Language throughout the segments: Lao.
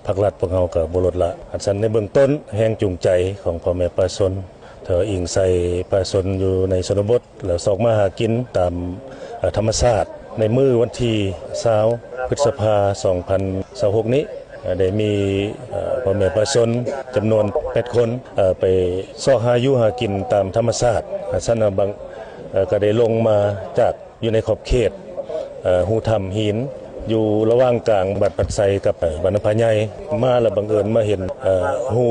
ພາກລັດພວກເຮົາກໍບໍ່ລົດລະ. ອັນຊັ້ນໃນເບື້ອງຕົ້ນ ແຮງຈູງໃຈຂອງພໍ່ແມ່ປະຊາຊົນ ເຊິ່ງອີງໃສ່ປະຊາຊົນຢູ່ໃນຊົນນະບົດ ແລ້ວຊອກມາຫາກິນຕາມ ເອີ ທຳມະຊາດ. ໃນມື້ວັນທີຊາວ ພຶດສະພາ ສອງພັນຊາວຫົກນີ້ ເອີ ໄດ້ມີ ເອີ ພໍ່ແມ່ປະຊາຊົນຈຳນວນແປດຄົນ ເອີ ໄປຊອກຫາຢູ່ຫາກິນຕາມທຳມະຊາດ. ອັນຊັ້ນບາງ ເອີ ກໍໄດ້ລົງມາຈາກ ຢູ່ໃນຂອບເຂດ ເອີ ຮູຖ້ຳຫີນ ຢູ່ລະຫວ່າງກາງບ້ານພັນໄຊກັບ ເອີ ບ້ານນ້ຳຜາໃຫຍ່. ມາແລ້ວບັງເອີນມາເຫັນ ເອີ ຮູ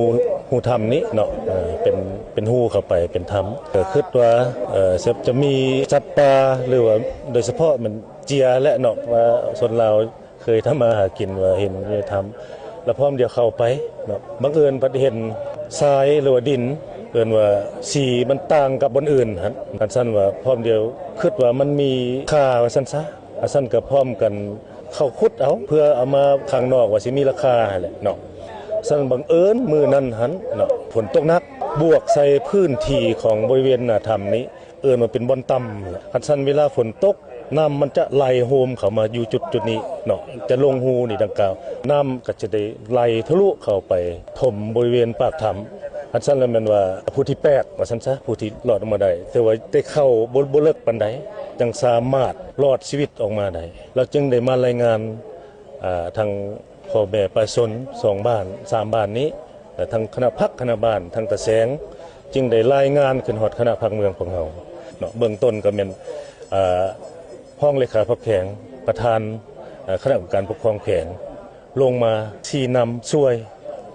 ຮູຖ້ຳນີ້ເນາະ ເອີ ເປັນ ເປັນຮູເຂົ້າໄປເປັນຖ້ຳ. ກໍຄິດວ່າ ເອີ ຈະ ຈະມີສັດປ່າ ຫຼືວ່າໂດຍສະເພາະແມ່ນເຈຍແຫຼະເນາະ ວ່າຊົນລາວ ເຄີຍທຳມາຫາກິນວ່າເຫັນຢູ່ໃນຖ້ຳ ແລ້ວພ້ອມດຽວເຂົ້າໄປເນາະ ບັງເອີນພັດເຫັນຊາຍ ຫຼືວ່າດິນ ເອີ້ນວ່າສີມັນຕ່າງກັບບ່ອນອື່ນຫັ້ນ. ອັນຊັ້ນວ່າພ້ອມດຽວຄິດວ່າມັນມີຄ່າວ່າຊັ້ນຊະ. ອັນຊັ້ນກໍພ້ອມກັນເຂົ້າຂຸດເອົາ ເພື່ອເອົາມາຂ້າງນອກວ່າຊິມີລາຄາຫັ້ນແຫຼະເນາະ. ຊັ້ນບັງເອີນມື້ນັ້ນຫັ້ນເນາະ ຝົນຕົກໜັກ ບວກໃສ່ພື້ນທີ່ຂອງບໍລິເວນໜ້າຖ້ຳນີ້ ເອີ້ນວ່າເປັນບ່ອນຕ່ຳ. ຄັນຊັ້ນເວລາຝົນຕົກ ນ້ຳມັນຈະໄຫຼໂຮມເຂົ້າມາຢູ່ຈຸດ ຈຸດນີ້ເນາະ ຈະລົງຮູນີ້ດັ່ງກ່າວ ນ້ຳກໍຈະໄດ້ໄຫຼທະລຸເຂົ້າໄປຖົມບໍລິເວນປາກຖ້ຳ. ຄັນຊັ້ນແລ້ວແມ່ນວ່າຜູ້ທີ່ແປດວ່າຊັ້ນຊະ ຜູ້ທີ່ລອດອອກມາໄດ້ ແຕ່ວ່າໄດ້ເຂົ້າບໍ່ ບໍ່ເລິກປານໃດ ຈັ່ງສາມາດລອດຊີວິດອອກມາໄດ້. ລາວຈຶ່ງໄດ້ມາລາຍງານ ອ່າ ທາງພໍ່ແມ່ປະຊາຊົນສອງບ້ານ ສາມບ້ານນີ້ ແລະ ທາງຄະນະພັກຄະນະບ້ານ ທາງຕາແສງ ຈຶ່ງໄດ້ລາຍງານຂຶ້ນຮອດຄະນະພັກເມືອງຂອງເຮົາເນາະ. ເບື້ອງຕົ້ນກໍແມ່ນ ເອີ ຮອງເລຂາພັກແຂວງ ປະທານ ເອີ ຄະນະກຳມະການປົກຄອງແຂວງ ລົງມາຊີ້ນຳຊ່ວຍ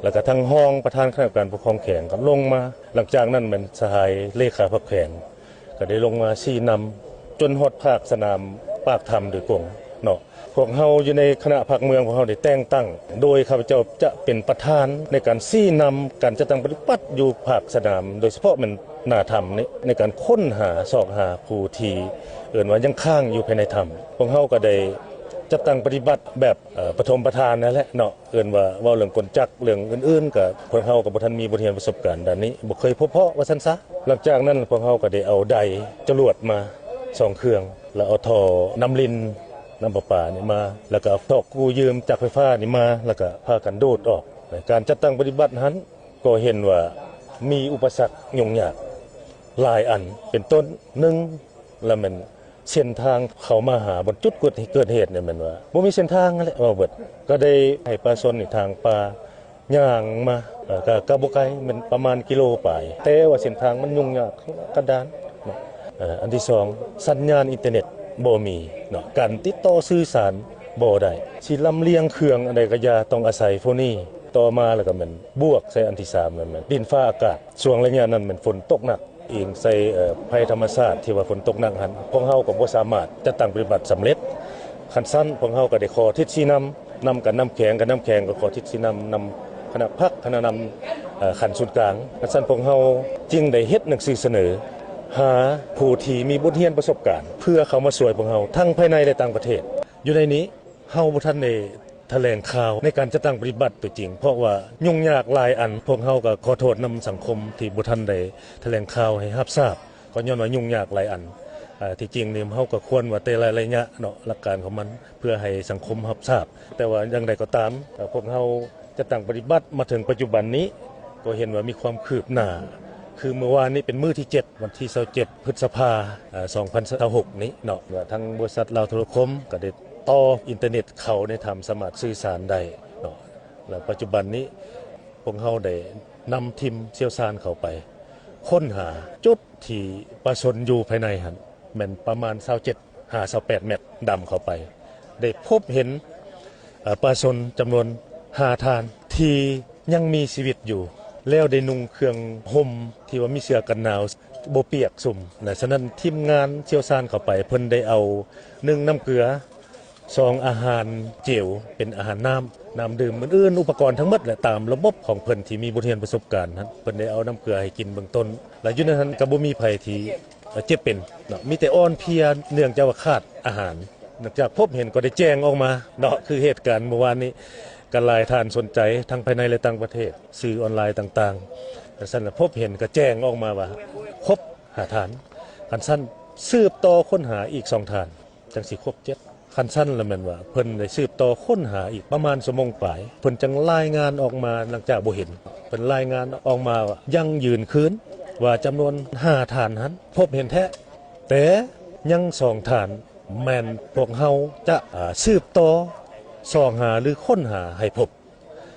ແລ້ວກໍທາງຮອງປະທານຄະນະກຳມະການປົກຄອງແຂວງກໍລົງມາ. ຫຼັງຈາກນັ້ນແມ່ນສະຫາຍເລຂາພັກແຂວງ ກໍໄດ້ລົງມາຊີ້ນຳຈົນຮອດພາກສະໜາມປາກຖ້ຳໂດຍກົງເນາະ. ພວກເຮົາຢູ່ໃນຄະນະພັກເມືອງ ພວກເຮົາໄດ້ແຕ່ງຕັ້ງໂດຍຂ້າພະເຈົ້າຈະເປັນປະທານໃນການຊີ້ນຳການຈັດຕັ້ງປະຕິບັດຢູ່ພາກສະໜາມ ໂດຍສະເພາະແມ່ນໜ້າຖ້ຳນີ້ ໃນການຄົ້ນຫາຊອກຫາຜູ້ທີ່ເອີ້ນວ່າຍັງຄ້າງຢູ່ພາຍໃນຖ້ຳ. ພວກເຮົາກໍໄດ້ຈັດຕັ້ງປະຕິບັດແບບ ເອີ ປະຖົມປະຖານນັ້ນແຫຼະເນາະ. ເອີ້ນວ່າເວົ້າເລື່ອງກົນຈັກ ເລື່ອງອື່ນໆ ກໍພວກເຮົາກໍບໍ່ທັນມີບົດຮຽນປະສົບການດ້ານນີ້ ບໍ່ເຄີຍພົບເພາະວ່າຊັ້ນຊະ. ຫຼັງຈາກນັ້ນພວກເຮົາກໍໄດ້ເອົາໄດຈະຫຼວດມາສອງເຄື່ອງ ແລ້ວເອົາທໍ່ນ້ຳລິນ ນ້ຳປະປານີ້ມາ ແລ້ວກໍເອົາທໍ່ກູ້ຢືມຈາກໄຟຟ້ານີ້ມາ ແລ້ວກໍພາກັນໂດດອອກ. ການຈັດຕັ້ງປະຕິບັດຫັ້ນກໍເຫັນວ່າມີອຸປະສັກຫຍຸ້ງຍາກຫຼາຍອັນ ເປັນຕົ້ນ ໜຶ່ງ ລະແມ່ນເສັ້ນທາງເຂົ້າມາຫາບ່ອນຈຸດເກີດເຫດນີ້ແມ່ນວ່າບໍ່ມີເສັ້ນທາງຫັ້ນແຫຼະ ເວົ້າເບິດ. ກໍໄດ້ໃຫ້ປະຊາຊົນນີ້ທາງປ່າຍ່າງມາ ເອີ ກໍ ກໍບໍ່ໄກ ແມ່ນປະມານກິໂລປາຍ ແຕ່ວ່າເສັ້ນທາງມັນຫຍຸ້ງຍາກກັນດານເນາະ. ເອີ ອັນທີສອງ ສັນຍານອິນເຕີເນັດບໍ່ມີເນາະ ການຕິດຕໍ່ສື່ສານບໍ່ໄດ້ ຊິລຳລຽງເຄື່ອງອັນໃດກໍຢ່າ ຕ້ອງອາໄສໂຟນີ. ຕໍ່ມາແລ້ວກໍແມ່ນບວກໃສ່ອັນທີສາມ ແລ້ວແມ່ນດິນຟ້າອາກາດ ຊ່ວງໄລຍະນັ້ນແມ່ນຝົນຕົກໜັກ ອີງໃສ່ ເອີ ໄພທຳມະຊາດທີ່ວ່າຝົນຕົກໜັກຫັ້ນ ພວກເຮົາກໍບໍ່ສາມາດຈັດຕັ້ງປະຕິບັດສຳເລັດ. ຄັນຊັ້ນພວກເຮົາກໍໄດ້ຂໍທິດຊີ້ນຳ ນຳກັນນຳແຂວງ ກັນນຳແຂວງກໍຂໍທິດຊີ້ນຳ ນຳຄະນະພັກ ຄະນະນຳ ເອີ ຂັ້ນສູນກາງ. ຄັນຊັ້ນພວກເຮົາຈຶ່ງໄດ້ເຮັດໜັງສືສະເໜີຫາຜູ້ທີ່ມີບົດຮຽນປະສົບການ ເພື່ອເຂົ້າມາຊ່ວຍພວກເຮົາທັງພາຍໃນ ແລະ ຕ່າງປະເທດ. ຢູ່ໃນນີ້ ເຮົາບໍ່ທັນໄດ້ຖະແຫຼງຂ່າວໃນການຈັດຕັ້ງປະຕິບັດຕົວຈິງ ເພາະວ່າຫຍຸ້ງຍາກຫຼາຍອັນ. ພວກເຮົາກໍຂໍໂທດນຳສັງຄົມທີ່ບໍ່ທັນໄດ້ຖະແຫຼງຂ່າວໃຫ້ຮັບຊາບ ກໍຍ້ອນວ່າຫຍຸ້ງຍາກຫຼາຍອັນ. ເອີ ທີ່ຈິງນີ້ເຮົາກໍຄວນວ່າແຕ່ລະໄລຍະເນາະ ຫຼັກການຂອງມັນ ເພື່ອໃຫ້ສັງຄົມຮັບຊາບ. ແຕ່ວ່າຢ່າງໃດກໍຕາມ ເອີ ພວກເຮົາ ຈັດຕັ້ງປະຕິບັດມາເຖິງປັດຈຸບັນນີ້ ກໍເຫັນວ່າມີຄວາມຄືບໜ້າ ຄືມື້ວານນີ້ເປັນມື້ທີເຈັດ ວັນທີຊາວເຈັດ ພຶດສະພາ ເອີ ສອງພັນຊາວຫົກນີ້ເນາະ ວ່າທາງບໍລິສັດລາວໂທລະຄົມກໍໄດ້ຕໍ່ອິນເຕີເນັດເຂົ້າໃນຖ້ຳ ສາມາດສື່ສານໄດ້ເນາະ. ແລ້ວປັດຈຸບັນນີ້ພວກເຮົາໄດ້ນຳທີມຊ່ຽວຊານເຂົ້າໄປຄົ້ນຫາຈຸດທີ່ປະຊາຊົນຢູ່ພາຍໃນຫັ້ນ ແມ່ນປະມານຊາວເຈັດຫາຊາວແປດແມັດ ດຳເຂົ້າໄປ ໄດ້ພົບເຫັນ ເອີ ປະຊາຊົນຈຳນວນຫ້າທ່ານທີ່ຍັງມີຊີວິດຢູ່ ແລ້ວໄດ້ນຸ່ງເຄື່ອງຫົ່ມທີ່ວ່າມີເສື້ອກັນໜາວ ບໍ່ປຽກຊຸ່ມນະ. ສະນັ້ນທີມງານຊ່ຽວຊານເຂົ້າໄປ ເພິ່ນໄດ້ເອົາ ໜຶ່ງ ນ້ຳເກືອ, ສອງ ອາຫານເຈວ ເປັນອາຫານນ້ຳ ນ້ຳດື່ມອື່ນໆ ອຸປະກອນທັງໝົດແຫຼະ ຕາມລະບົບຂອງເພິ່ນທີ່ມີບົດຮຽນປະສົບການຫັ້ນ ເພິ່ນໄດ້ເອົານ້ຳເກືອໃຫ້ກິນເບື້ອງຕົ້ນ ແລະ ຢູ່ໃນນັ້ນກໍບໍ່ມີໃຜທີ່ ເອີ ເຈັບເປັນເນາະ ມີແຕ່ອ່ອນເພຍເນື່ອງຈາກວ່າຂາດອາຫານ. ຫຼັງຈາກພົບເຫັນກໍໄດ້ແຈ້ງອອກມາເນາະ ຄືເຫດການມື້ວານນີ້ ກໍຫຼາຍທ່ານສົນໃຈທັງພາຍໃນ ແລະ ຕ່າງປະເທດ ສື່ອອນລາຍຕ່າງໆ ຈັ່ງຊັ້ນລະ ພົບເຫັນກໍແຈ້ງອອກມາວ່າຄົບຫ້າທ່ານ. ຄັນຊັ້ນສືບຕໍ່ຄົ້ນຫາອີກສອງທ່ານ ຈັ່ງຊິຄົບເຈັດ. ຄັນຊັ້ນລະແມ່ນວ່າເພິ່ນໄດ້ສືບຕໍ່ຄົ້ນຫາອີກປະມານຊົ່ວໂມງປາຍ ເພິ່ນຈຶ່ງລາຍງານອອກມາ ຫຼັງຈາກບໍ່ເຫັນ ເພິ່ນລາຍງານອອກມາວ່າຢັ້ງຢືນຄືນວ່າຈຳນວນຫ້າທ່ານຫັ້ນພົບເຫັນແທ້ ແຕ່ຍັງສອງທ່ານແມ່ນພວກເຮົາຈະ ອາ ສືບຕໍ່ຊອກຫາ ຫຼື ຄົ້ນຫາໃຫ້ພົບ.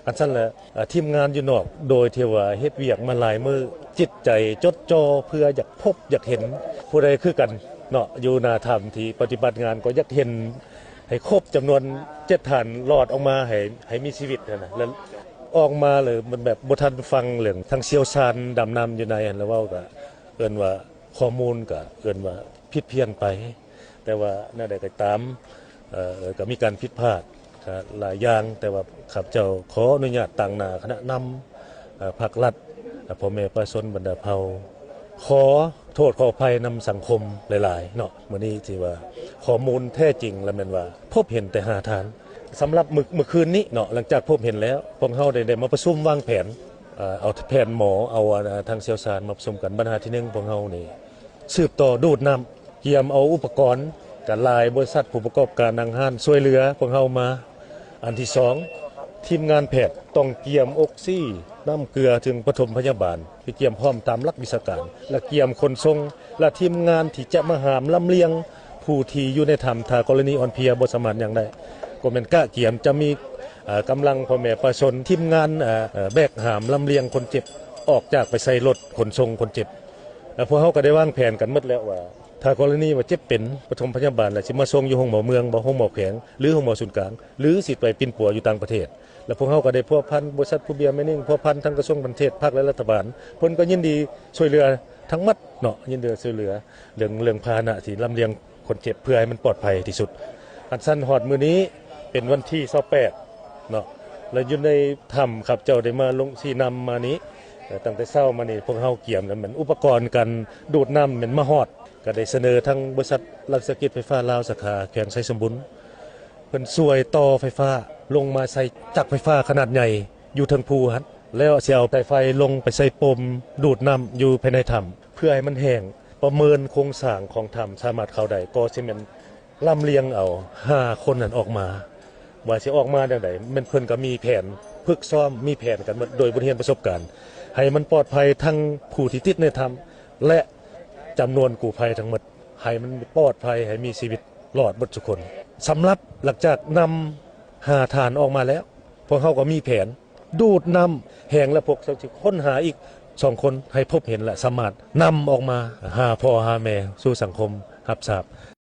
ຄັນຊັ້ນແຫຼະ ອາ ທີມງານຢູ່ນອກ ໂດຍທີ່ວ່າເຮັດວຽກມາຫຼາຍມື້ ຈິດໃຈຈົດຈ່ອເພື່ອຢາກພົບຢາກເຫັນຜູ້ໃດຄືກັນເນາະ ຢູ່ໜ້າຖ້ຳທີ່ປະຕິບັດງານ ກໍຢາກເຫັນໃຫ້ຄົບຈຳນວນເຈັດທ່ານ ລອດອອກມາໃຫ້ ໃຫ້ມີຊີວິດຫັ້ນນະ ແລ້ວອອກມາແລ້ວມັນແບບບໍ່ທັນຟັງເລື່ອງ ທາງຊ່ຽວຊານດຳນ້ຳຢູ່ໃນຫັ້ນ ແລ້ວເວົ້າກະເອີ້ນວ່າ ຂໍ້ມູນກະເອີ້ນວ່າຜິດພຽນໄປ ແຕ່ວ່າແນວໃດກໍຕາມ ເອີ ກໍມີການຜິດພາດ ກໍຫຼາຍຢ່າງ ແຕ່ວ່າຂ້າພະເຈົ້າຂໍອະນຸຍາດຕາງໜ້າຄະນະນຳ ເອີ ພັກລັດ ເອີ ພໍ່ແມ່ປະຊາຊົນບັນດາເຜົ່າ ຂໍໂທດຂໍອະໄພນຳສັງຄົມຫຼາຍໆເນາະ. ມື້ນີ້ທີ່ວ່າຂໍ້ມູນແທ້ຈິງລະແມ່ນວ່າພົບເຫັນແຕ່ຫ້າທ່ານ. ສຳລັບມື້ ມື້ຄືນນີ້ເນາະ ຫຼັງຈາກພົບເຫັນແລ້ວ ພວກເຮົາໄດ້ ໄດ້ມາປະຊຸມວາງແຜນ ເອີ ເອົາແຜນໝໍ ເອົາ ອາ ທາງຊ່ຽວຊານມາປະຊຸມກັນ. ບັນຫາທີໜຶ່ງ ພວກເຮົານີ້ ສືບຕໍ່ດູດນ້ຳ ກຽມເອົາອຸປະກອນ ກະຫຼາຍບໍລິສັດຜູ້ປະກອບການ ຫ້າງຮ້ານ ຊ່ວຍເຫຼືອພວກເຮົາມາ. ອັນທີສອງ ທີມງານແພດຕ້ອງກຽມອົກຊີ ນ້ຳເກືອ ເຖິງປະຖົມພະຍາບານ ທີ່ກຽມພ້ອມຕາມຫຼັກວິຊາການ ແລະ ກຽມຂົນສົ່ງ ແລະ ທີມງານທີ່ຈະມາຫາມລຳລຽງຜູ້ທີ່ຢູ່ໃນຖ້ຳ ຖ້າກໍລະນີອ່ອນເພຍບໍ່ສາມາດຍ່າງໄດ້ ກໍແມ່ນກະກຽມຈະມີ ເອີ ກຳລັງພໍ່ແມ່ປະຊາຊົນ ທີມງານ ເອີ ແບກຫາມລຳລຽງຄົນເຈັບ ອອກຈາກໄປໃສ່ລົດຂົນສົ່ງຄົນເຈັບ. ແລະ ພວກເຮົາກໍໄດ້ວາງແຜນກັນໝົດແລ້ວວ່າ ຖ້າກໍລະນີວ່າເຈັບເປັນ ປະຖົມພະຍາບານ ແລ້ວຊິມາສົ່ງຢູ່ໂຮງໝໍເມືອງບໍ ໂຮງໝໍແຂວງ ຫຼື ໂຮງໝໍສູນກາງ ຫຼື ຊິໄປປິ່ນປົວຢູ່ຕ່າງປະເທດ. ແລະ ພວກເຮົາກໍໄດ້ພົວພັນບໍລິສັດພູເບຍແມນນິງ ພົວພັນທັງກະຊວງການຕ່າງປະເທດ ພັກ ແລະ ລັດຖະບານ ເພິ່ນກໍຍິນດີຊ່ວຍເຫຼືອທັງໝົດເນາະ ຍິນດີຊ່ວຍເຫຼືອເລື່ອງ ເລື່ອງພາຫະນະທີ່ລຳລຽງຄົນເຈັບ ເພື່ອໃຫ້ມັນປອດໄພທີ່ສຸດ. ອັນຊັ້ນຮອດມື້ນີ້ເປັນວັນທີຊາວແປດ ເນາະ ແລະ ຢູ່ໃນຖ້ຳ ຂ້າພະເຈົ້າໄດ້ມາລົງຊີ້ນຳມານີ້ ເອີ ຕັ້ງແຕ່ເຊົ້າມານີ້ ພວກເຮົາກຽມແລ້ວ ແມ່ນອຸປະກອນການດູດນ້ຳແມ່ນມາຮອດ ກໍໄດ້ສະເໜີທາງບໍລິສັດລັດວິສາຫະກິດໄຟຟ້າລາວ ສາຂາແຂວງໄຊສົມບູນ ເພິ່ນຊ່ວຍຕໍ່ໄຟຟ້າລົງມາໃສ່ຈັກໄຟຟ້າຂະໜາດໃຫຍ່ຢູ່ເທິງພູຫັ້ນ ແລ້ວຊິເອົາສາຍໄຟລົງໄປໃສ່ປົມດູດນ້ຳຢູ່ພາຍໃນຖ້ຳ ເພື່ອໃຫ້ມັນແຫ້ງ ປະເມີນໂຄງສ້າງຂອງຖ້ຳສາມາດເຂົ້າໄດ້ ກໍຊິແມ່ນ ລຳລຽງເອົາຫ້າຄົນນັ້ນອອກມາ ວ່າຊິອອກມາແນວໃດ ແມ່ນເພິ່ນກໍມີແຜນຝຶກຊ້ອມ ມີແຜນກັນໝົດ ໂດຍບົດຮຽນປະສົບການ ໃຫ້ມັນປອດໄພທັງຜູ້ທີ່ຕິດໃນຖ້ຳ ແລະ ຈຳນວນກູ້ໄພທັງໝົດ ໃຫ້ມັນປອດໄພ ໃຫ້ມີຊີວິດລອດໝົດທຸກຄົນ. ສຳລັບຫຼັງຈາກນຳຫ້າທ່ານອອກມາແລ້ວ ພວກເຮົາກໍມີແຜນດູດນ້ຳແຫ້ງ ແລະ ພວກເຮົາຊິຄົ້ນຫາອີກສອງຄົນ ໃຫ້ພົບເຫັນ ແລະ ສາມາດນຳອອກມາຫາພໍ່ຫາແມ່ສູ່ສັງຄົມຮັບຊາບ.